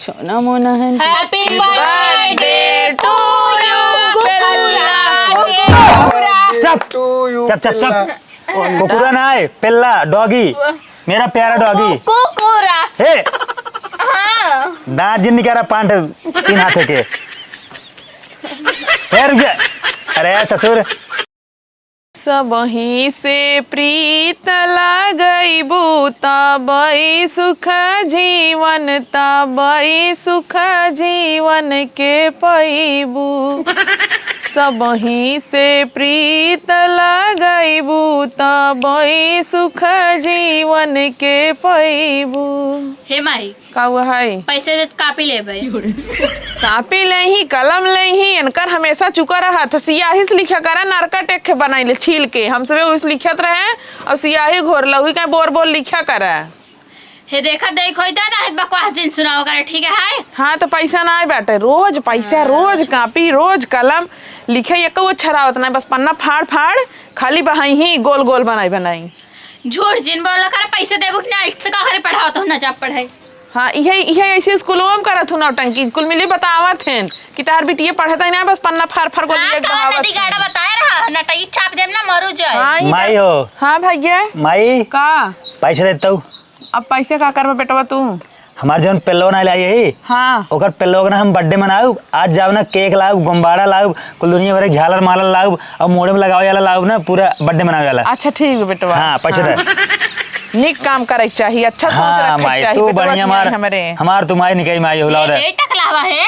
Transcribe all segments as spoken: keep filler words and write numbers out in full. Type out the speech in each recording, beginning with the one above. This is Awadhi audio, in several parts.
सोना मोना है। Happy birthday to you, कुकुरा, कुकुरा। चुप, to you, चुप, चुप, चुप। पिल्ला। कुकुरा ना है, पिल्ला, doggy, मेरा प्यारा doggy। कु-, कुकुरा। हे। हाँ। दांत जिन निकाला पांच तीन हाथे के। हे, रुक जा। अरे ससुर। सबही से प्रीत लगइबू, तबई सुख जीवन, तबई सुख जीवन के पइबू। सबही से प्रीत लगइबू, तबई सुख जीवन के पइबू। हे माई, का हुआ है? पैसे दे त कापी लेबै। कापी लेही, कलम लेही, इनकर हमेशा चुका रहत। सियाही से लिखा करा, नरकट एक ठे बनाई ले छील के। हम सबे उस लिखत रहे और सियाही घोर लहुई के बोर बोर लिखा करा। हे देखा, देख होई दा ना, हे बकवास जिन सुनाओ करा, ठीक है? हाँ, तो पैसा ना आए बाटे, रोज पैसा, हाँ, रोज रोज। कापी, रोज कलम, लिखे एको अक्षर आवत ना, बस पन्ना फाड़ फाड़, खाली बहाई ही गोल गोल बनाई बनाई। झूठ जिन बोला कर, पैसे देबू कि ना, तो का करे पढ़ावत हो ना, जा पढ़ाई। हाँ, इहे, इहे ऐसे स्कूलों में करत हूँ नौटंकी, कुल मिली बतावत हैं कि तार बिटिया पढ़त है ना, बस पन्ना फाड़ फाड़ गोल हाँ, लिख कौन बहावत नदी गाड़ा हैं। बताए रहा, नटई छाप देम ना, मरू जाए। हाँ, ई माई तो हो। हाँ भैया। माई। का? पैसे देता हूँ। अब पैसे का करबे बेटवा तू? हमार जौन पेल्लो ना लाई है, हाँ। ओकर पेल्लो के ना हम birthday मनाउब। आज जाउब ना cake लाउब, गुब्बारा लाउब, कुल दुनिया भर के झालर मालर लाउब, और मोड़े में लगावे वाला लाउब ना, पूरा birthday मनावे वाला। अच्छा ठीक है बेटवा। हाँ, पैसे हाँ। दे। निक काम करे के चाहिए, अच्छा सोच हाँ, रखे के माई, चाहिए तू बेटवा बढ़िया के मार, हमरे। हमार तू माई निकाई माई होला ए, दे। ए टकलावा है।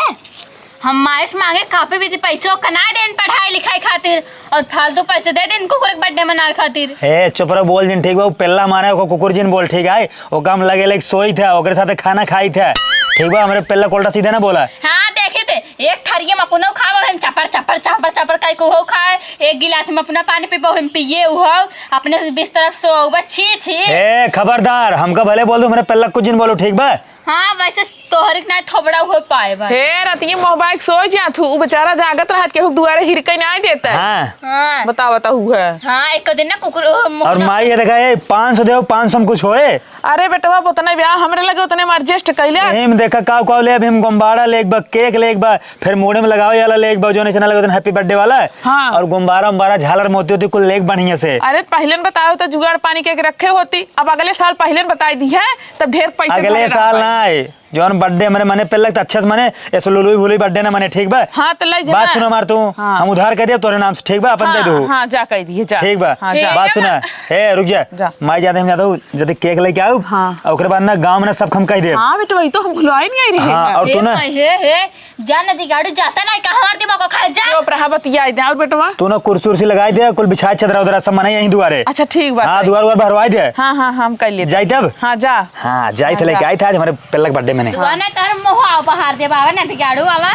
हम माई से मांगे कापी भी दी, पैसो का ना देन पढ़ाई लिखाई खातिर, और फालतू पैसे दे देन कुकुर के birthday मनावे खातिर। ए, चुप रह, बोल जिन, ठीक बा? उ पेल्ला मारे, ओको कुकुर जिन बोल, ठीक है? ओका हम लगे लगे सोई थे, ओकरे साथे खाना खाई थे, ठीक बा? हमरे पेल्ला को उल्टा सीधा ना बोला। हाँ, देखी थे, एक थरिये में अपनो खाबो, हम चपर, चपर, चपर, चपर कई को हो खाए, एक गिलास में अपना पानी पीबो, हम पिए उहो, अपने से बीस तरफ सोउबा, छी, छी। ए, खबरदार, हमका भले बोल दो, हमरे पेल्ला कुछ जिन बोलो, ठीक बा? हाँ, वैसे तोहरे के नाई थोबड़ा उहो पाए बा। हे, रतिये मोह बाइक सोच जात हूँ, उ बेचारा जागत रहत, केहू दुआरे हिरके नाई देता। हाँ। हाँ। बताओ, बताओ, है। हाँ, एक दिन ना कुकुर, ओ, मोहना और माई ये देखा, ए, पाँच सौ देओ, पाँच सौ में कुछ होए? अरे बेटवा, उतने ब्याह हमरे लगे, उतने में adjust कैले। एही में देखा, काव, काव ले, अभी हम गुब्बारा लेक बा, cake लेक बा, फिर मोड़े में लगावे वाला लेक बा, जौन ऐसे ना लगे, उतने happy birthday वाला। हाँ। और गुब्बारा, उब्बारा, झालर, मोती, ओती कुल लेक बढ़िया से। अरे, पहले न बताओ तो जुगाड़ पानी के रखे होती, अब अगले साल पहले न बताई दी है। तब ढेर पैसे अगले भरे साल रहबा। ना आए, जौन birthday हमरे मने पे लगता अच्छे से मने, ऐसे लुलुई भुलुई birthday ना मने, ठीक बा? हाँ, तो ले जा। बात सुन हमार तू, हाँ। हम उधार कर दिया तोरे नाम से, ठीक बा? अपन दे हाँ, दू। हाँ, जा कह दिए, जा। ठीक बा? हाँ, जा। बात सुना, ए, रुक जा। जा। माई जाते हम जाता हूँ, जदि cake लेके आऊ, हाँ। और ओकरे बाद ना गाँव में ना सब हम कह दे। हाँ, बेटा, वही तो हम भुलवाए नहीं आई रहे हाँ, हैं। और तू हे ना माई, हे, हे, जा नदी गाड़ू, जाता नहीं, कहाँ हमार दिमाग को खाए, जा। चुप रहा, बतिया दे, और बेटवा? तू ना कुर्सी उर्सी लगाई दे, कुल बिछाए चदरा उदरा सब मने यहीं दुआरे। अच्छा, ठीक बात हाँ, है। दुआर उआर भरवाई दे। हाँ, हाँ, हम कर लेते। जाई तब? हाँ, जा। हाँ, जाई हाँ, थे लेके जा। आई था आज हमारे पेल्लक birthday में ने। तू आना तार मोह आओ बाहर दे बाबा, नदी गाड़ू बाबा।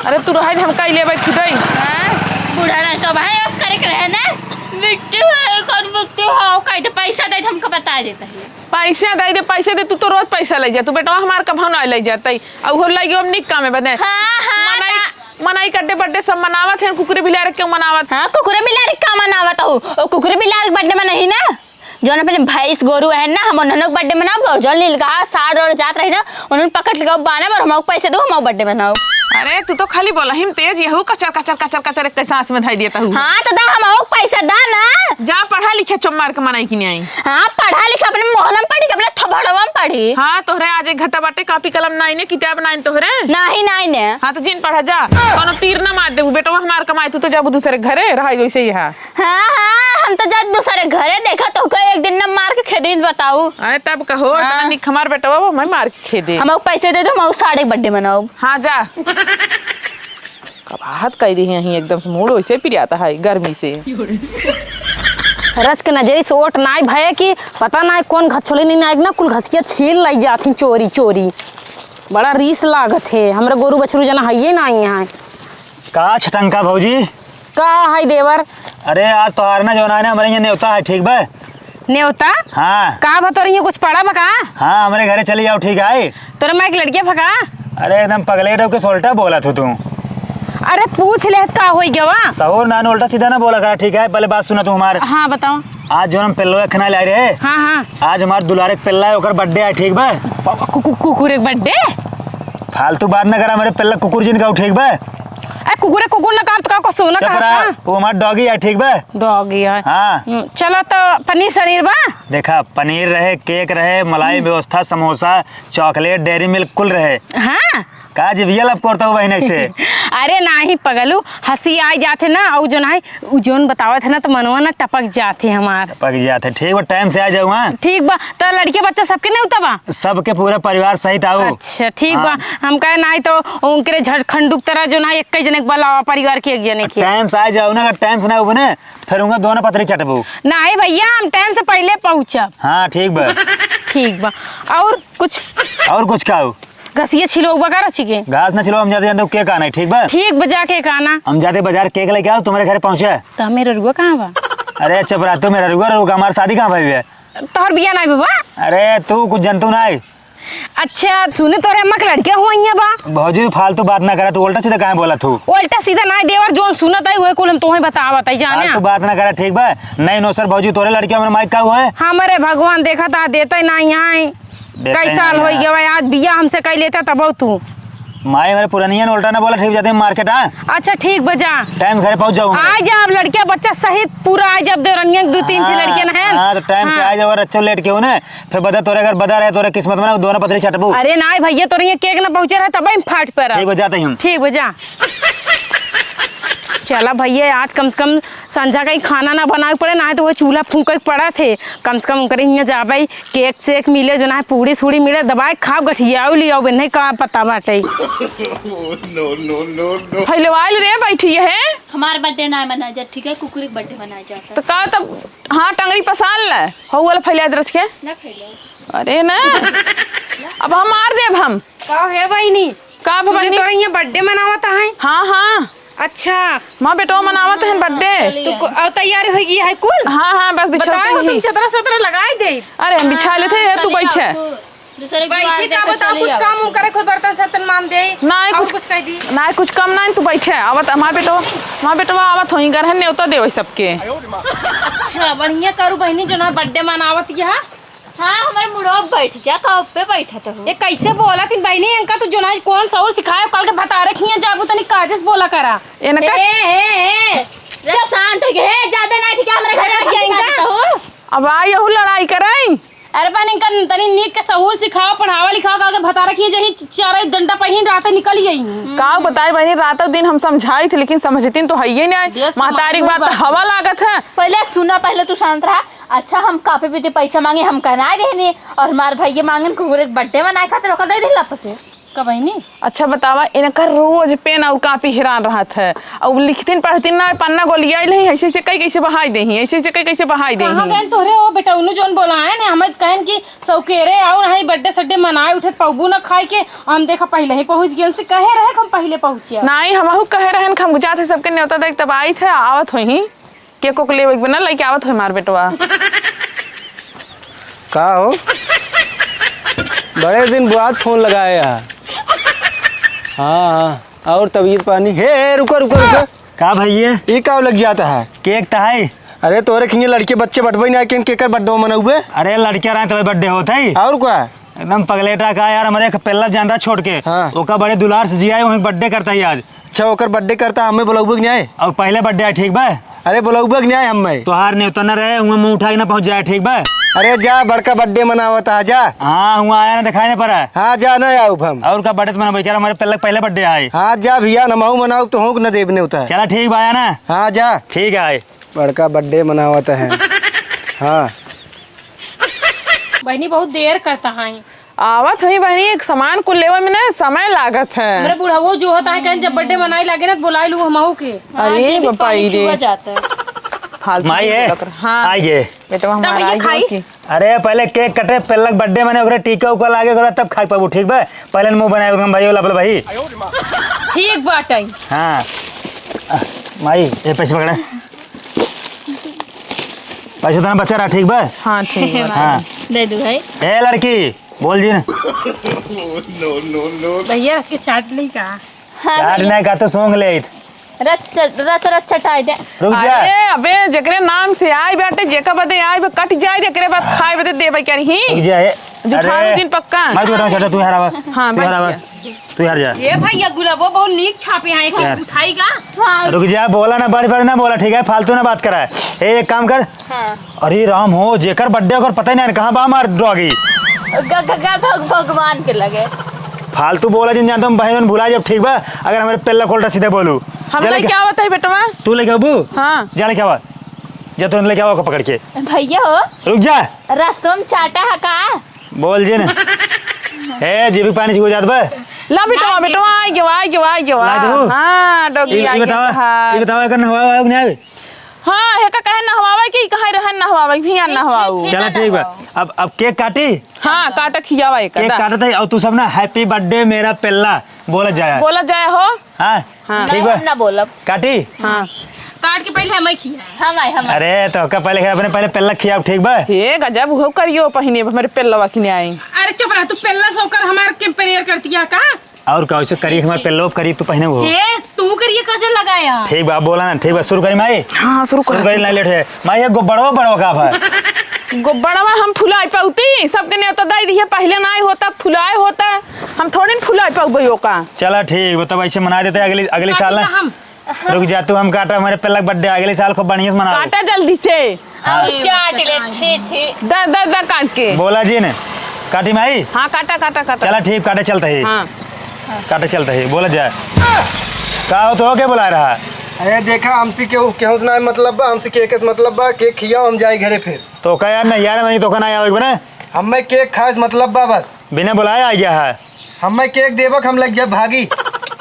अरे, तू रहे, हम कई लेबे खुदई। हाँ, बूढ़ा रहे तो भाई, ऐस करे के रहे ना। बिट्टू है, कौन बिट्टू हो? कह दे, पैसा दे, हमको बता देता है। पैसा दे दे, पैसा दे, तू तो रोज पैसा ले जा। तू बेटवा हमार कभो ना ले जाता है। और हो लगे हम निक काम में बने। हाँ, हाँ, मनाई, ता- मनाई कड्डे बड्डे सब मनावत हैं, कुकुरे बिलार के मनावत। हाँ, कुकुरे बिलार का मनावत हो? ओ कुकुरे बिलार के birthday में नहीं ना? जौन अपने भैंस गोरू है ना, हम उन्हनों के birthday मनाओ, और जौन लीलगाय सार और जात रही ना, उन्हन पकड़ के बाना पर हमको पैसे दो, हमको birthday मनाओ। अरे, तू तो खाली बोला ही में तेज, यहू कचर, कचर, कचर, कचर एक सांस में धई देता हूँ। हाँ, तो दा, हमको पैसा दा ना। जा पढ़ा लिखे चुम्मार के मनाई कि नहीं आई? हाँ, पढ़ा लिखा अपने मोहल्ला में पढ़ी, अपने थबड़वा में पढ़ी। हाँ, तोहरे आज एक घंटा बाटे, कॉपी कलम नाई ने, किताब नाई तोहरे। नाही, नाही ने। हाँ, तो जिन पढ़ा जा, कोनो तीर ना मार देबू, बेटवा हमार कमाई, तू तो जाबू दूसरे घरे, रहाई वैसे ही है। हाँ, हाँ, हम तो जात दूसरे घरे, देखा तो कोई एक दिन ना मार के खेदी, बताऊ। अरे तब कहो, हाँ। इतना निक हमार बेटवा, वो मैं मार के खेदे। हमको पैसे दे दो, हम साढ़े birthday मनाओ। हाँ, जा। कबाहत कह दी यहीं एकदम से मूड वैसे पिरियाता है गर्मी से। रच के नजरी से ओट नाई भये कि पता नाई कौन घचोली नहीं नाई ना कुल घसिया छील लाई जात ही चोरी चोरी। बड़ा रीस लागत है, हमरा गोरू बछरू जना हइये नाई यहाँ। का छटंका भौजी? का है देवर? अरे आज तोहार ना जौन आए ना हमरे यहाँ नेवता है, ठीक बा? नेवता? हाँ। का बा तोरे यहाँ कुछ पड़ा बा का? हाँ, हमरे घरे चली आओ, ठीक है? तोरे माई के लड़किया भगा? अरे एकदम पगले रहो के सोल्टा बोला तू तू। अरे पूछ ले का होई गवा? सहूर नान उल्टा सीधा ना बोला करा, ठीक है? पहले बात सुना तू हमार। हाँ, बताओ। आज जो हम पेल्लो खाना लाई रहे। हाँ, हाँ। आज हमार दुलारे के पेल्ला है, ओकर birthday है, ठीक बा? कु-, कु-, कुकुर एक birthday? फालतू बात ना करा, हमरे पेल्लक कुकुर जिन का, ठीक बा? ए, कुकुरे कुकुर ना कहा, तो का को सोना चुप कहा रहा, था? वो हमार डॉगी है, ठीक बा? डॉगी है। हाँ। हम्म, चला तो पनीर सनीर बा? देखा, पनीर रहे, केक रहे, मलाई हम्म। व्यवस्था, समोसा, चॉकलेट, डेयरी मिल्क कुल रहे। हाँ। का जिभिया लपकोरता हूँ बहिन ऐसे? अरे नाही पगलू, हँसी आइ जात है ना, और जो ना है, उ जोन बतावत है ना, तो मनवा ना टपक जात है हमार। टपक जात है, ठीक बा, टाइम से आ जाऊ, हाँ? ठीक बा, तो लड़के बच्चा सबके नेवता बा? सबके, पूरा परिवार सहित आओ। अच्छा, ठीक बा, हाँ। हम कहे नाही तो उनके झटखंडुक तरह जो ना एक जने के बुलावा, परिवार के एक जने के। टाइम से आ जाओ ना, अगर टाइम से ना उबने, तो फिर उनका दोनों पतरी चटबू। नाही भैया, हम टाइम से पहले पहुँचब। हाँ, ठीक बा। ठीक बा, और कुछ? और कुछ का हो? घसिया छिलो बा का रची के? घास न छिलो, हम जाते जाते केक आना है, ठीक बा? ठीक बा, जा केक आना। हम जाते बाजार केक लेके आओ, तुम्हारे घर पहुँचे। तो मेरा रुआ कहाँ बा? अरे चुप रह, तू मेरा रुआ, रुआ हमार शादी कहाँ भई बे? तोहर बिया नाही बाबा। अरे तू कुछ जनतू नाही। अच्छा सुने, तोरे अम्मा के लड़किया हुआ बा? भौजी फालतू बात ना करा, तू उल्टा सीधा काहे बोला तू? उल्टा सीधा नाही देवर, जोन सुनत है उहे कुल हम तोहे बतावत है जाने। फालतू बात ना करा, ठीक बा? नहीं नौसर भौजी, तोरे लड़किया हमरे माई का हुआ है? हमरे भगवान देखा था, देते नाही यहाँ है। देते कई साल नाही होई यार। गवा, आज बिया हमसे कई लेता तब तू। माई, हमरे पुरनिया ने उल्टा ना बोला, ठीक जाते हैं मार्केट, हाँ? अच्छा, ठीक बा, जा। टाइम घरे पहुँच जाऊँ मैं। आ जा, अब लड़किया बच्चा सहित पूरा आ जा, अब देवरनिया के दो तीन ठे हाँ, लड़किया ना है। हाँ, तो टाइम से हाँ। आ जाओ, और अच्छो लेट के हो ना, फिर बता तोरे अगर बदा रहे, तोरे किस्मत में ना दोनों पतरी चटबू। अरे नाही भैया, तोरे ये केक ना पहुँचे रहे, तब हम फाट पर ठीक बा, जाते ही हम। ठीक बा, जा। चला भैया, आज कम से कम संझा का ही खाना ना बनावे पड़े, ना तो वो चूल्हा फूंके के पड़ा थे। कम से कम उनकरे हियाँ जाबे, केक सेक मिले, जो ना है पूड़ी सूड़ी मिले, दबाए खाब गठियाऊ लियाऊ, बेन्हे का पता बाटे। No, no, no, no। फैलवाइल रे बैठी है। हमार बर्थडे ना मनाया जात, ठीक है, कुकुर के बर्थडे मनाया जाता। तो का तब, हाँ, टंगरी पसार ले, हऊ वाला फैला दे रच के। ना फैलाओ। अरे ना, अब हम मार देब हम। का है बहिनी? का सुने बहिनी? तोरे यहाँ बर्थडे मनावत है? हाँ, हाँ। अच्छा। माँ बेटवा मनावत है बर्थडे। तो को-, और तैयारी हो गई है कुल? हाँ, हाँ, बस बिछौते बताओ, ही। तुम चतरा सतरा लगाई दे। अरे, हम बिछा लेते हैं, हाँ, तू चली बैठे। आओ, तू दूसरे के बैठी द्वार का देखो, बताओ, चली कुछ आओ। काम उम करे, कोई बर्तन सर्तन मान दे। ना, और कुछ, कुछ कह दी। ना, कुछ काम ना, तू बैठे। आवत, हमार बेटवा, हमार बेटवा आवत होई, गरहन नेवता देवे सबके। अच्छा, बढ़िया करू बहिनी, जो ना बर्थडे मनावत यहाँ। हाँ, हमारे मुड़वा पे बैठ जा, का पे बैठत हो? ये कैसे बोलत हिन बहिनी, इनका तू जोनाई कौन सऊर सिखाए, कल के भतारे खिया जाबू तनी कायदे से बोला करा। इनका ए, ए, ए, जब शांत हो गए, ज्यादा ना ठीक है, हमारे घर बैठ में जा इनका। बैठत हो। अब आई यहू लड़ाई करे। अरे बहन, इनका तनी नीक के सहूर सिखाओ, पढ़ावा लिखाओ, कल के भतारे खिया जही चार डंडा पहिन रात निकल गई। का बताई बहनी, रातों दिन हम समझाई थे, लेकिन समझतीन तो हइये नहीं। महतारी के बात तो हवा लागत है। पहले सुना, पहले तू शांत रहा। अच्छा, हम कापी पीती पैसा मांगे, हम कहना देहनी, और हमार भैया मांगन कुकुर के बर्थडे मनाए खातिर ओकर दे देला पसे। का बहिनी? अच्छा बतावा, इनका रोज पेन और कापी हेरान रहत है, और लिखतीन पढ़तीन ना, पन्ना गोलियाइल है, ऐसे ऐसे कई कैसे बहाई देही, ऐसे ऐसे कई कैसे बहाई देही। कहाँ गए तोहरे हो बेटा, उन्नू जोन बोला है ना, हमें कहन कि सौकेरे आओ ना, बर्थडे सड्डे मनाए उठे, पौबू ना खाए के, हम देखा पहले ही पहुँच गए, उनसे कहे रहे कि हम पहले पहुँचे। नहीं, हमहू कहे रहन कि हम जाते सबके न्योता देख तब आई थे, आवत होही। केक ओक लेवे के बिना लइके आवत है हमार बेटवा। का हो? बड़े दिन बाद फोन लगाए यार। हाँ, हाँ। और तबीयत पानी? हे, हे, रुका, रुका, रुका। का भैया? ई का लग जाता है? केक तो है। अरे, तोरे खिंगे लड़के बच्चे बटबे ना, केन केकर बर्थडे मनाउबे? अरे, लड़के रहे तबे बर्थडे होत है। और का? एकदम पगलेटा का यार, हमारे एक पेल्ला जानता छोड़ के। हाँ। ओका बड़े दुलार से जिया है, वहीं बर्थडे करता है आज। अच्छा, ओकर बर्थडे करता, हमें बुलाउबे कि नहीं आए? और पहले बर्थडे है, ठीक बा? अरे, बुलाउबे कि नहीं आए हमें? तोहार नेवता न रहे, हुआ मुंह उठा के ना पहुंच जाए, ठीक बा? अरे, जा, बड़का बर्थडे मनावत आ, जा। हाँ, हुआ आया ना, दिखाई ना पड़ा। हाँ, जा, ना आउब हम। और का बर्थडे मनाबे, क्या हमारे पहले, पहले बर्थडे आए। हाँ, जा भैया, नमाऊ मनाओ, तो होंक न देब नेवता। चला, ठीक बा, आया ना? हाँ, जा। ठीक है, आए। बड़का बर्थडे मनावत है। हाँ। बहनी, बहुत देर करता है। आवत हई बहनी, एक सामान कुल लेवे में ना समय लागत है। हमरे बुढ़ऊ जो होता है, कहें जब बर्थडे मनाई लागे ना, तो बुलाई लू हमहू के। अरे हाँ, जे भी बापा पानी रे। छुआ जाता है। फालतू माई की है? बोलत रह। हाँ। आई गे। बेटवा तब हमारा ये आई खाई? हो कि? अरे पहले केक कटे, पहले बर्थडे मने, ओकरे टीका उका लागे, ओकरे बाद तब खाई पाबू, ठीक बा? पहले मुंह बनाए, हम भाई वाला भाई। ठीक बाटे। हाँ। आ, माई, ये पैसे पकड़ा। पैसे तो ना बचा रहा, ठीक बा? हाँ, ठीक बा। हाँ। दे दू भाई। ए लड़की, बोल जी ना। भैया, इसके चाट नहीं का? हाँ, चाट भैया। नहीं का तो सूंघ ले। रच, रच, रच चटाई दे। रुक जा। अरे, अबे, जेकरे नाम से आई बाटे, जेका बदे आई बा, कट जाए, जेकरे बाद खाए बदे देबे करी। रुक जा, ए। जुठारू अरे, दिन पक्का। मैं जुठारू, चल, तू हरावा। हाँ, तू हरावा। तू हर जा। ए भैया, गुलाबो बहुत नीक छापे हैं, एक यार। उठाई का? हाँ। रुक जा, बोला ना, बढ़ बढ़ ना बोला, ठीक है? फालतू ना बात करा। ए, एक काम कर। हाँ। अरे राम हो, जेकर birthday ओकर पता ही नहीं, कहाँ बा हमार doggy? ग-, ग-, ग-, भग-, भगवान के लगे। फालतू बोला जिन जानता हूँ, बहन भुला जब, ठीक बा? अगर हमारे पेल्ला कोल्टा सीधे बोलू। हम जाने लेके क्या बताई बेटवा? तू लेके आबू? हाँ। जाने क्या बा? जा तो लेके आओ पकड़ के। भैया हो। रुक जा। रस्तों में चाटा है का? बोल जे ने। ए, जीभी पानी छिगो जात बा। ला बेटवा, ला दे। बेटवा, आइ गवा, आइ गवा, आइ गवा। ला दू। हाँ, doggy ई, आइ ई गवा। बतावा, हाँ। ई बतावा, एकर नहवावा आवे कि नहीं आवे? हाँ, एका कहे नहवावे कि कहे रहे नहवावे, भी आ छी, छी, नहवाऊ। छी, चला, ना ठीक बा। नहवाऊ। अब, अब cake काटी? हाँ, काटा खियावा एका, cake दा। काटत है, और तू सब ना, "Happy birthday मेरा पेल्ला" बोला जाए। बोला जाए हो। हाँ, हाँ। ठीक बा। हम ना बोलब। काटी? हाँ। काट के पहले हमें खिया। हम आए, हम आए। अरे, तो का पहले, अपने पहले पेल्ला खियाओ, ठीक बा? हे गजब, उहो करियो पहिने, हमरे पेल्लवा किने आई। अरे चुप रह, तू पेल्ला से ओकर हमार compare करतिया का? और का, वैसे करी हमार पेल्लो, करी तू पहिने हो। हे, तू करिए काजल लगाया। ठीक बा, बोला ना, ठीक बा, शुरू करी माई। हाँ, शुरू कर। शुरू करी, ना लेट है। माई, ये गोबड़वा बड़वा का भा? गोबड़वा हम फुलाए पाउती, सबके नेवता दाई दिए, पहले ना आए होता, फुलाए होता, हम थोड़ी न फुलाए पाउबे ओका। चला ठीक बा, तब ऐसे मना देते अगली, अगली साल ना। काटी का हम? रुक जा तू, हम काटा, हमारे पेल्ला के birthday अगले साल खूब बढ़िया से मनाओ। काटा जल्दी से। हाँ। और चाट ले, छी, छी। दा, दा, दा काट के। बोला जी ने, काटी माई? हाँ, काटा, काटा, काटा। चला ठीक, काटे चलता ही। हाँ। काटे चलता ही, बोला जाए। का हो तो के बुला रहा? अरे देखा, हमसे केहू, केहू से ना मतलब बा, हमसे cake से मतलब बा, cake खियाओ, हम जाए घरे फिर। तो का यार, नहीं यार, मैं तो का ना आवे बने। हमें cake खाए से मतलब बा बस। बिना बुलाए आ गया है। हमें cake देबक, हम लग जाब भागी।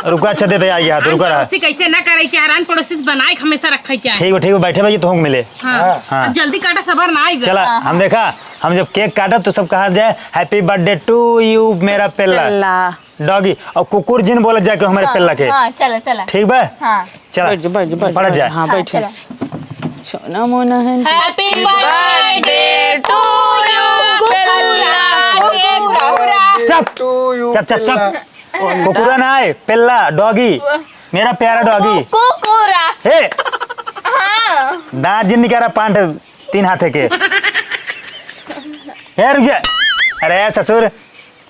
रुका, अच्छा, देते आ गया, तो रुका रहा। पड़ोसी कैसे ना करे, चारान पड़ोसी से बनाए के हमेशा रखे चाहे। ठीक बा, ठीक बा, बैठे भाई, तुहूँ मिले। हाँ। हाँ। अब जल्दी काटा, सबर ना आइबे। चला, हाँ, हम हाँ। देखा, हम जब cake काटब तो सब कहा जाए, "Happy birthday to you मेरा पेल्ला।" पेल्ला। Doggy, और कुकुर जिन बोलत जाके हमारे हाँ, पेल्ला के। हाँ, चला, चला। ठीक बा? हाँ। चला, बैठ जा, बैठ जा, बैठ जा, पड़त बैठ जा, जा। हाँ, हाँ, बैठ जा। चला। सोना मोना है। Happy birthday to you, कुकुरा, कुकुरा। चुप। To you, चुप, चुप, चुप। पेल्ला। कुकुरा ना है, पेल्ला, doggy। मेरा प्यारा doggy। कु-, कुकुरा। हे। हाँ। दांत जिन निकाला पांच तीन हाथे के। हे, रुक जा। अरे ससुर।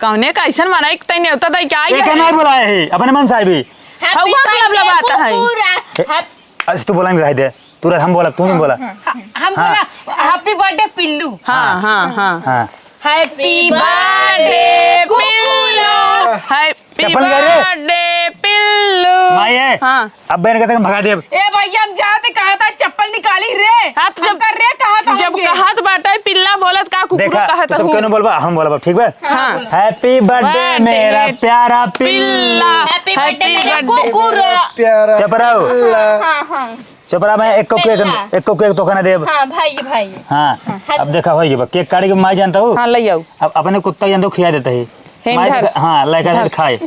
कौने का ऐसन माना एक तैने होता था क्या? एका नहीं बुलाए है, अपने मन से आए भी। Happy हवा के birthday लबलबात है। कुकुरा। हे, Hap- अच्छा, तू बोला नहीं, रह दे। तू रह, हम बोला, तू नहीं बोला। हाँ, हम हाँ। बोला, "Happy birthday पिल्लू।" हाँ, हाँ, हाँ। हाँ। Happy birthday पिल्लू। Happy चप्पल निकाल रे। Birthday पिल्लू। माई है। हाँ। अब बहन कहते हम भगा देब। ए भैया, हम जाते कहा था चप्पल निकाली रे। हाँ, तो हम जब, कर रे कहा था जब हम ये। कहा तो बाटा है, पिल्ला बोलत का कुकुर देखा, कहा तो था सब हूँ। क्यों नहीं बोलबा, हम बोलब, ठीक बा? हाँ। Happy birthday birthday मेरा प्यारा पिल्ला। पिल्ला। Happy birthday Happy मेरा birthday। कुकुर। प्यारा चपराओ। पिल्ला। हाँ, हाँ। चपरा में एक को केक, पिल्ला। एक को केक तो खाना देब। हाँ, भाई, भाई। हाँ, हाँ, अब देखा, होई बा, केक काट के माई जानता हूँ। हाँ, ले आओ। अब अपने कुत्ता जानता हूँ, खिया देता है। हे, माई धर। तो, हाँ, लड़का धर। खाए।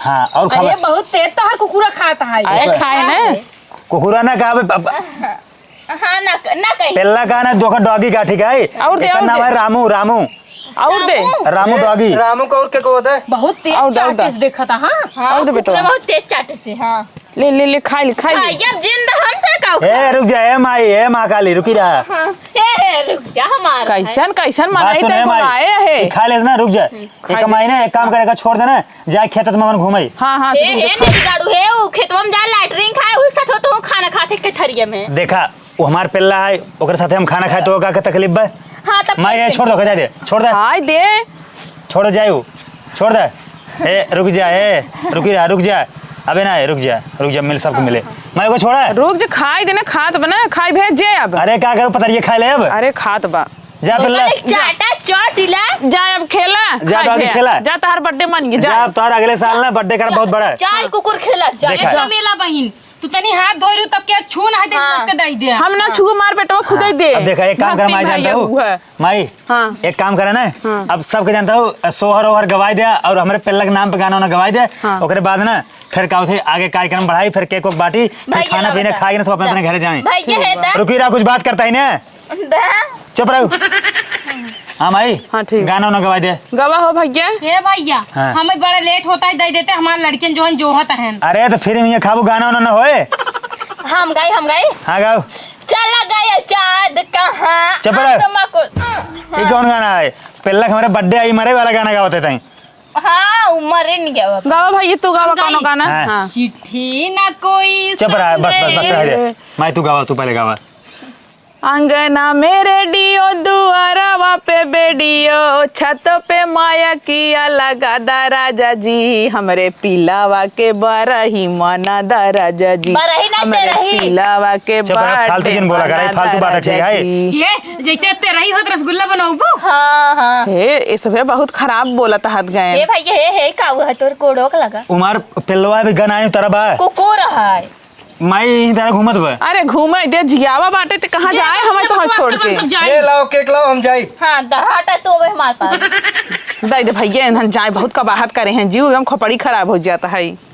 हाँ, और खावा। अरे, बहुत तेज तोहर कुकुरा खाता है। अरे, खाए ना। कुकुरा ना खावे, अब हाँ, ना, ना कही। पेल्ला का ना, दोखा doggy का, ठीक है? और दे, एकर और नाम दे। है रामू, रामू। और दे। रामू। रामू doggy। रामू का और के को होता है? बहुत तेज और दे, और दे। चाटे से देखा था, हाँ? हाँ, और दे बेटवा। कुकुरा बहुत तेज चाटे से, हाँ। ले, ले, ले, खाई ले, खाई ले। भाई, अब जिंदा हमसे का ए, उखाड़? रुक जा, ए माई, ए माँ काली, रुकी रहा। हाँ। ए, रुक जा, हमार है। कैसन, कैसन बात मनाई सुन, ते ए माई, बुलाए है। ई खा ले ना, रुक जा। हम्म, एक खा ले। माई ना, एक काम करे, छोड़ देना, जाए खेत में मन घूमे। हाँ, हाँ, ए, रुक जा, हे, खा ले। नहीं गाड़ू, हे, उ खेतवा में जा, latrine खाए, उ साथ हो तो खाना खाते के थरिया में। देखा, वो हमार पेल्ला है, ओकरे साथे हम खाना खाए तो का, का तकलीफ बा? हाँ, तब माई, ये कैसे? छोड़ दो, जा दे, छोड़ दे। हाय दे। छोड़ दे, जाए वो, छोड़ दे। ए, रुक जा, ए, रुकी रहा, रुक जा। अबे ना, ए, रुक जा, रुक जा, मिल सबको मिले। माई को छोड़ा। रुक जा, खाई दे ना, खात बना, खाई भेज जे अब। अरे, का करो, पतरिये खाए ले अब। अरे, खात बा। जा, पेल्ला। अरे, चाटा, चोटिला। जा, अब खेला, जा, खाई doggy भेज। खेला। जा, तोहार birthday मन गई, जा। जा, अब तोहार अगले साल ना birthday कर बहुत बड़ा है। चल, कुकुर खेला, जा। देखा। ए, चमेला बहिन, तू तनी हाथ धोई रू, तब के छू ना है, तो हाँ। सबके दई दे। हम ना छू, मार बेटवा खुदे हाँ। दे। अब देखा, एक काम कर, भक्ति माई, माई जानता है हूँ? वो है। माई, हाँ। एक काम करे ना, हाँ। अब सबके जानता हूँ, सोहर ओहर गवाई दे और हमरे पेल्ला के नाम पे गाना वाना गवाई दे। हाँ। ओकरे बाद ना, फिर का होते, आगे कार्यक्रम बढ़ाई, फिर cake वेक बांटी, फिर भैया खाना ना पीना बता। खाई ना, तो अपने, अपने घरे जाए। भैया है दा। रुकी रहा, कुछ बात करता ही ना। दा। चुप रहो। हाँ माई, हाँ, ठीक। गाना वाना गवाई दे। गवा हो भैया। हे भैया, हाँ। हमें बड़ा late होता है, दे देते, हमारे लड़कियन जो है जोहत हैं। अरे तो फिर ये खाबू गाना वाना ना होए। हम गाई, हम गाई। हाँ गाओ। चला गया चाँद कहाँ चुप रह। आसमां को। ये कौन गाना है? पेल्लक हमरे birthday आई, मरे वाला गाना गावत है तई। हाँ, उमरे नहीं गावा। गावा भाई, तू गावा कौनो गाना। हाँ। हाँ। चिट्ठी ना कोई चुप रहा, बस, बस, बस, रह दे। संदेश। माई, तू गावा, तू पहले गावा। अंगना में रेडियो, दुआरवा पे बेडियो, छत पे माया किया लगा दा राजा जी, हमरे पिलावा के बरही मना दा राजा जी, बरही ना, हमरे तेरही। पिलावा के चुप रहा, फालतू बर्थडे जिन बोला करा, मना फालतू दा बात है, ठीक राजा है? जी। ये जैसे तेरही होत रसगुल्ला बनौबू। हाँ, हाँ। हे, ये सब है बहुत खराब बोलत हत गए। हे भाई, हे, हे, का हुआ है तोर कोड़ोक लगा? उमार पेलवा भी गन आए तरह बा। कुकुर है। माई यहीं तरह घूमत बा। अरे घूमे दे, जियावा बाटे ते कहाँ जाए, हमें तो छोड़ के। ये लाओ, केक लाओ, हम जाई। हाँ, दहाटा तो अबे हमारे पास। दे दे भैया, इन्हन जाए, बहुत कबाहत करे हैं, जीव एकदम खोपड़ी खराब हो जाता है।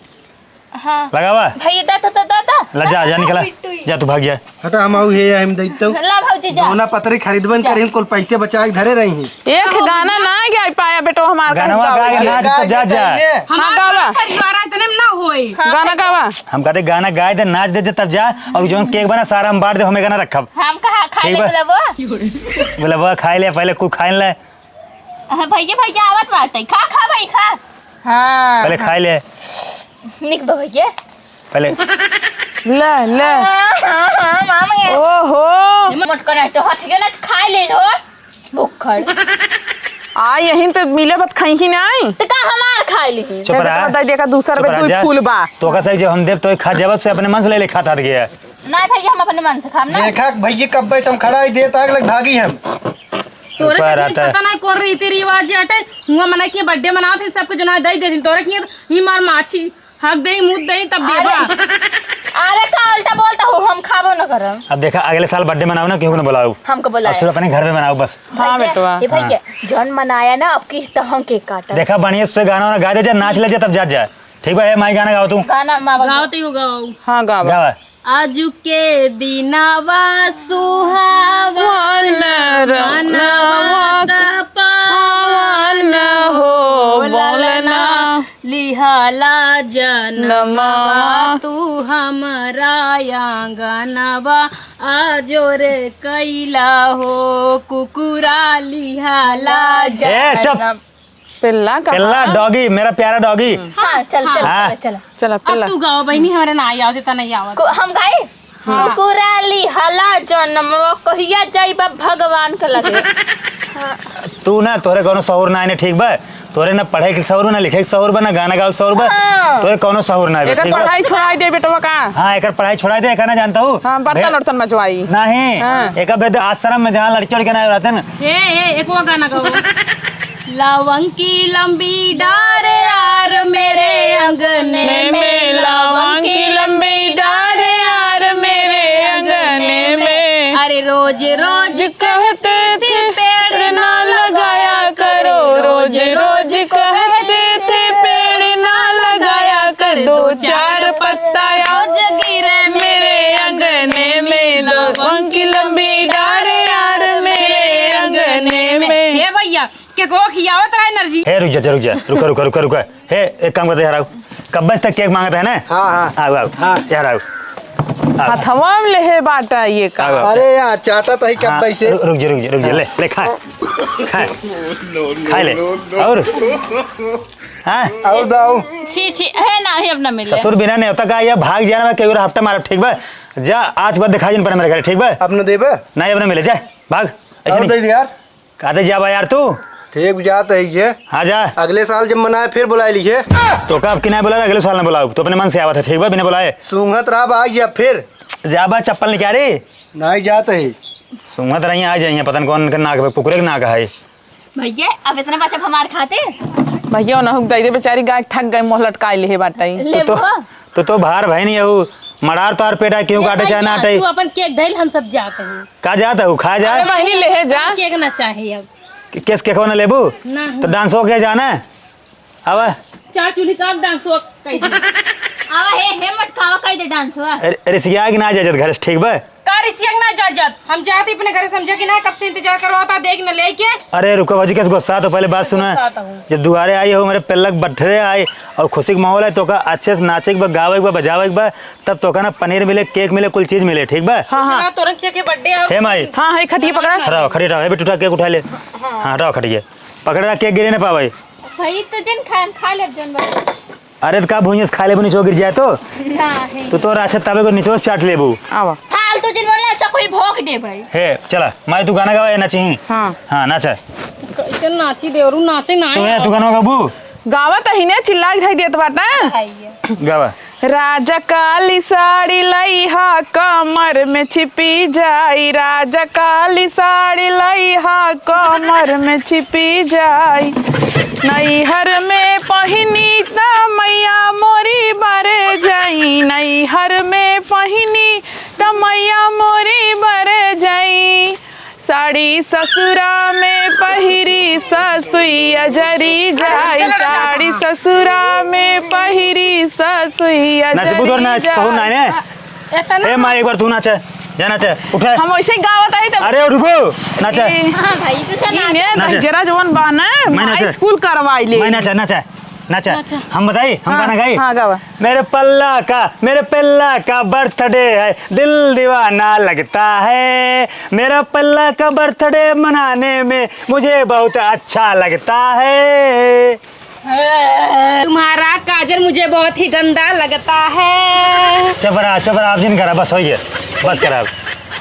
हाँ। लगावा। भैया, दा, दा, दा, दा, दा। ला, जा, जा, निकला। बिट्टू। जा, तू भाग जा। हटा, हम आऊ हे, हम दैतौ। ला, भौजी, जा। जौना पतरी खरीदबन जा। करी, कुल पैसे बचा के धरे रही। एक गाना ना गाय पाया बेटो हमार, गाना गावा, गावा। गावा, नाच, तब जा, जा। हाँ, हमार गावा। परिवार इतने में ना होए। हाँ। गाना गावा। हम कहते गाना गाए दे, नाच दे दे, तब जा। और जौन केक बना, सारा हम बांट दे, हमें गाना रखब। हम कहा खाए ठीक ले बा? गुलाबो? गुलाबो खाए ले, पहले कुछ खाए ले। हाँ, भैया, भैया, आवत बात है। खा, खा भाई, खा। हाँ। पहले खाए ले। निक बा भैया। पहले। ले, ले। हाँ, हाँ, हाँ, मामा ये। ओहो। ये मोट कर तो हथियो ना खाए ले हो। भुक्खड़। आ, यहीं तो मिले बत खाई ही नहीं। तो का हमार खाए ले? चुप रहा। दे दिया का दूसरा चुप बे रहा, तू जा। फूल बा। तो का सही जो हम देव तो खा जावत से अपने मन से ले ले खाता गया। नहीं भैया, हम अपने मन से खाब ना। देखा भैया, कब्बे से हम खड़ा ही देत आग लग भागी हम। तोरे ऊपर से आता है। पता नहीं कौन रीति रिवाज हटे। हुआ मना के बर्थडे मनावत है, सबके जना दई दे दिन। तोरे के ई मार माछी, हक दे, मुद दे, तब देबा। अरे, अरे का उल्टा बोलता हो, हम खाबो न करम। अब देखा, अगले साल बर्थडे मनाओ ना, केहू न बुलाओ। हमको बुलाए। अब सिर्फ अपने घर में मनाओ बस। हाँ, भैया, बेटवा। ये भैया, हाँ। जौन मनाया ना, अब की तो हम केक काटा। देखा, बढ़िया से गाना वाना गा दे जा, नाच ले जा, तब जा जा। ठीक बा, ए माई, गाना गावा तू। गाना माँ बजा। गावत ही हो, गाओ। हाँ, गावा। गावा। आजु के दिनवा सुहावन, वन रमनवा मनवा त पावन हो, बोलना, लिहाला जनमवा नमवा। तू हमरा आंगनवा, आजोर कैला हो, कुकुरा लिहाला ए, चुप। जनम। पेल्ला कहाँ? पेल्ला, डॉगी, मेरा प्यारा डॉगी। हाँ, चल, चल, हाँ। चल, चल। चला, अब पेल्ला। तू गाओ बहिनी, हमरा ना आवत, इतना नहीं आवत। को-, हम गाई? हाँ। कुकुरा लिहाला जनमवा, कहिया जाइबा भगवान के लगे। हाँ। तू ना, तोहरे कौनो सहूर ना आने, ठीक बा? तोहरे ना पढ़े के सहूर बा, ना लिखे के सहूर बा, ना गाना गावे के सहूर बा। हाँ। तोहरे कौनो सहूर ना आवे, एकर ठीक बा? पढ़ाई छोड़ाई दे बेटवा का? हाँ, एकर पढ़ाई छोड़ाई दे, एकर ना जानता हूँ। हाँ, बर्तन भे-, उर्तन मजवाई। नहीं, हाँ। एकर भेद आश्रम में जहाँ लड़की लड़के ना रहते ना। ए, ए, एको गाना गाओ। लवंग की लंबी डार यार मेरे अंगने में, लवंग की लंबी डार यार मेरे अंगने में। अरे रोज रोज कहते थे पेड़ ना लगाया करो, रोज रोज कहते थे पेड़ ना लगाया कर, दो चार पत्ता रोज गिरे मेरे अंगने में, लवंग की लंबी डार यार मेरे अंगने में। हे भैया, केकवा खियावत रहा एनर्जी। हे, रुक जा, रुक जा, रुका, रुका, रुका, रुका। हे, एक काम करते हैं, यार, आओ। कब्बे से तक केक मांगत है ना? हाँ, हाँ। आओ, आओ। हाँ। यार, आओ। आओ। हथवा में लेहे बाटा ये का? आओ, आओ। अरे यार, चाटा तो ही हाँ, कब्बे से। रु-, रुक जा, रुक जा, रुक जा, हाँ। ले, ले, खा। खा। खा ले। और? हाँ? और दाऊ। छी, छी, हे ना, हे अब ना मिले। ससुर बिना नेवता का ये भाग जाना, मैं केहू हफ्ता मारब, ठीक बा? जा, आज के बाद दिखाई जिन पर मेरे घर, ठीक बा? अब न देबे? नहीं, अब न मिले, जा, भाग। ऐसे और नहीं। दे दे यार। काते जाबा यार तू? ठीक, जात है ये। हाँ, जा। अगले साल जब मनाए, फिर बुलाए लीजिए। तो का अब की नहीं बुलाए, अगले साल ना बुलाओ। तो अपने मन से आवत है, ठीक बा, बिना बुलाए। सूंघत रहा बा, आज या फिर। जाबा, चप्पल निकाली। नहीं, जात है। सूंघत रही, आ जाइए, पता नहीं कौन के नाक पे, कुकुरे के नाक है। भैया, अब इतना बचब हमार खातिर? भैया, ओनहु के दे दे, बेचारी गाय थक गई, मुँह लटकाए लिहे बाटे। ले तो, तो, बुआ। तो, तो भार भाई नहीं हऊ, मड़ार तार पेटा क्यों ले काटे चाहे ना भैया, हटे? तू अपन केक धइल, हम सब जात हई। का जात हऊ? खा जा। अरे बहिनी, लेहे जा। केक ना चाहे अब। के-, केस केकवा ना लेबू? नहीं। तो डांसो के जाना? आवा। चार चूल्ही का डांसो कह दे। आवा, हे, हे मटकावा कह दे डांसवा। अरे, अरे, सिया के ना जाजत घर से, ठीक बा? का रिसिया के ना जाजत? हम जात ही अपने घरे, समझा कि ना, कब से इंतजार करवाता, देख न लेके। अरे रुको भौजी, कैसे गुस्सा तो पहले बात सुना। गुस्सा तो हूँ। जब दुआरे आई हो, मेरे पेल्लक बर्थडे आई और खुशी का माहौल है, तो का अच्छे से नाचे के बा, गावे के बा, बजावे के बा, तब तो का ना पनीर मिले, केक मिले, कुल चीज मिले, ठीक बा? हाँ, हाँ। दूसरा तोरन के, के बर्थडे आओ। हे माई। हाँ, हे खटिया पकड़ा। हटाओ, खटिया हटाओ, हे बेटू, उठा के उठा ले। हाँ। हाँ, हटाओ खटिया। पकड़ रहा, केक गिरे ना पावे। भाई, तो जिन खाए, हम खा लेब जौन बा। अरे, तो का भुइयां से खा लेबू, नीचे गिर जाए तो? ना है। तू तो राछा तबे को नीचे से चाट लेबू। आवा। फालतू जिन बोले, अच्छा कोई भोंक दे भाई। हे, चला, माई तू गाना गावा, ये नाची। हाँ। हाँ, नाचा। कैसे नाची देवरू, नाचे ना। तू है, तू गाना गाबू? गावा तो ही ने चिल्ला के धई देत बाटा। गावा। राजा काली साड़ी लइहा, कमर में छिपी जाई। राजा काली साड़ी लइहा, कमर में छिपी जाई। नैहर में पहिनी त मैया मोरी बरे जाई। नैहर में पहिनी त मैया मोरी बरे जाई। साड़ी ससुरा में पहिरी, ससुइया जरी जाई। साड़ी ससुरा में पहिरी, ससुइया नाच, बुधवार जरी नाच, सहूर जाई। नाय ने? एतना ए माँ, एक बार तू नाचे, जा नाचे, उठे। हम वैसे ही गावत आई तब। अरे उठबो, नाचे। ए, हाँ भाई, तू से ई नाच। ने नाचे। जरा जवन बा ना, मैं नाचे। स्कूल करवाई ले। मैं नाचे, नाचे, नाचे। नाचे। हम बताई, हम हाँ, गाना गाई? हाँ, गावा। मेरे पल्ला का, मेरे पल्ला का बर्थडे है, दिल दीवाना लगता है। मेरा पल्ला का बर्थडे मनाने में मुझे बहुत अच्छा लगता है। तुम्हारा काजल मुझे बहुत ही गंदा लगता है। चुप रहा, चुप रहा, अब जिन करा, बस हो गया, बस करा,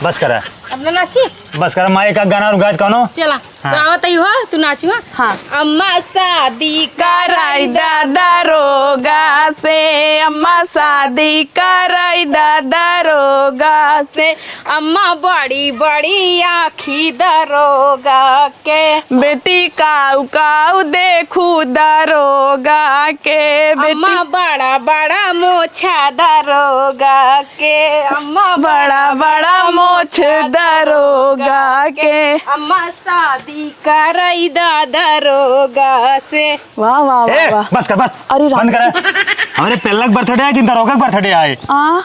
बस करा। अब ना नाची? बस करा, माई का गाना और गायत कौनो? चला, हाँ। तो आवत ही हो, तू नाचुआ। हाँ। अम्मा शादी कराई दा दरोगा से, अम्मा शादी कराई दा दरोगा से, अम्मा बड़ी बड़ी आँखी दरोगा के। बेटी काऊ काऊ देखू दरोगा के, बेटी अम्मा बड़ा बड़ा मोछा दरोगा के, अम्मा बड़ा बड़ा मोछ दरोगा के। अम्मा शादी करई दा दरोगा से। वाह, वाह, वाह, ए, वाह। बस कर, बस। अरे राम। बंद कर। हमरे पेल्ला के बर्थडे है कि दरोगा के बर्थडे है? आ?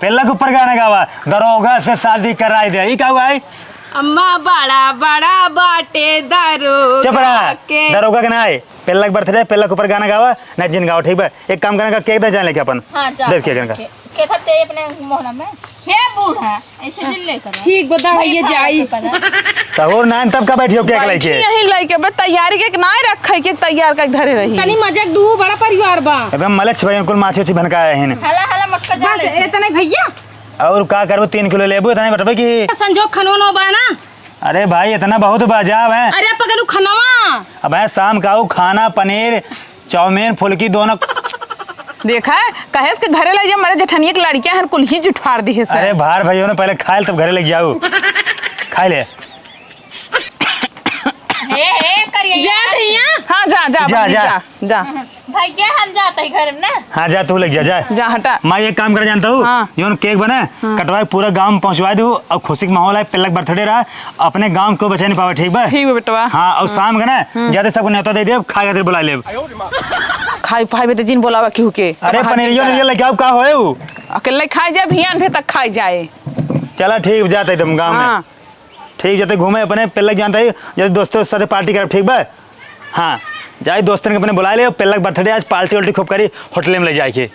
पेल्ला के ऊपर गाना गावा, दरोगा से शादी कराई दे। ई का हुआ है? अम्मा बड़ा बड़ा बाटे दरोगा चुप रहा। के। दरोगा के ना है, पेल्ला के बर्थडे, पेल्ला के ऊपर गाना गावा, ना जिन गावा, ठीक बा? एक काम करने का, केक दे जाए लेके अपन। हाँ, जा। दे केक इनका। के-, केक ते अपने मोहना में। हे बूढ़ा, ऐसे जिन लेकर आ। ठीक बता, भाई, ये जाई। सहूर नाइन तब का बैठियो केक बैठी लेके? यहीं लेके बे तैयारी के ना रखे के तैयार कर धरे रही। तनी मजाक दू बड़ा परिवार बा। एकदम मलेच्छ भाई, कुल माछी उछी भनकाए हैं। हला, हला मटका जा बस लेके। इतने भैया। और का करबो, तीन किलो लेबू, इतने बटबे की। संजोग खनोनो बा ना। अरे भाई, इतना बहुत बा, जाब है। अरे पगलू खनवा। अब है शाम का आऊ खाना, पनीर, चाउमीन, फुल्की दोनों। देखा है, कहेस के घरे ले जा, मरे जेठनिया के लड़कियां हन, कुल ही जुठार दिहे से। अरे भार भैया ने पहले खाए ले, तब घरे ले जाऊ। खाए ले। हे, हे, करिए जा यार। दैया। हाँ, जा, जा, जा, बबली, जा। जा, जा। भैया, हम जाते हैं घर में ना। हाँ, जा, तू ले जा, जा। जा, हटा। माँ, एक काम कर जानता हूँ, हाँ। जौन केक बने, हाँ। कटवा के पूरा गांव में पहुँचवा दू और खुशी के माहौल है, पेल्ला के बर्थडे रहा, अपने गांव को बचा नहीं पावे, ठीक बा? ठीक बा, बेटवा। हाँ, और हाँ। शाम के ना, हम्म। जाते सबको न्योता दे देब, खाए खातिर बुला लेब। खाई पाई बे तो जिन बोलावा केहू के। अरे, अब हाथ पनीरियो निकाला। नहीं लेके आओ, का होए उ? अकेले खाई जाए, भियान भे तक खाई जाए। चला, ठीक, जाते तुम गांव में। हाँ। ठीक, जते घूमे अपने पेल्लक जानता ही, जते दोस्तों के साथे पार्टी करब, ठीक बा? हाँ, जाई दोस्तन के अपने बुलाए ले, पेल्लक बर्थडे आज, पार्टी उल्टी खूब करी, होटले में ले जाए के।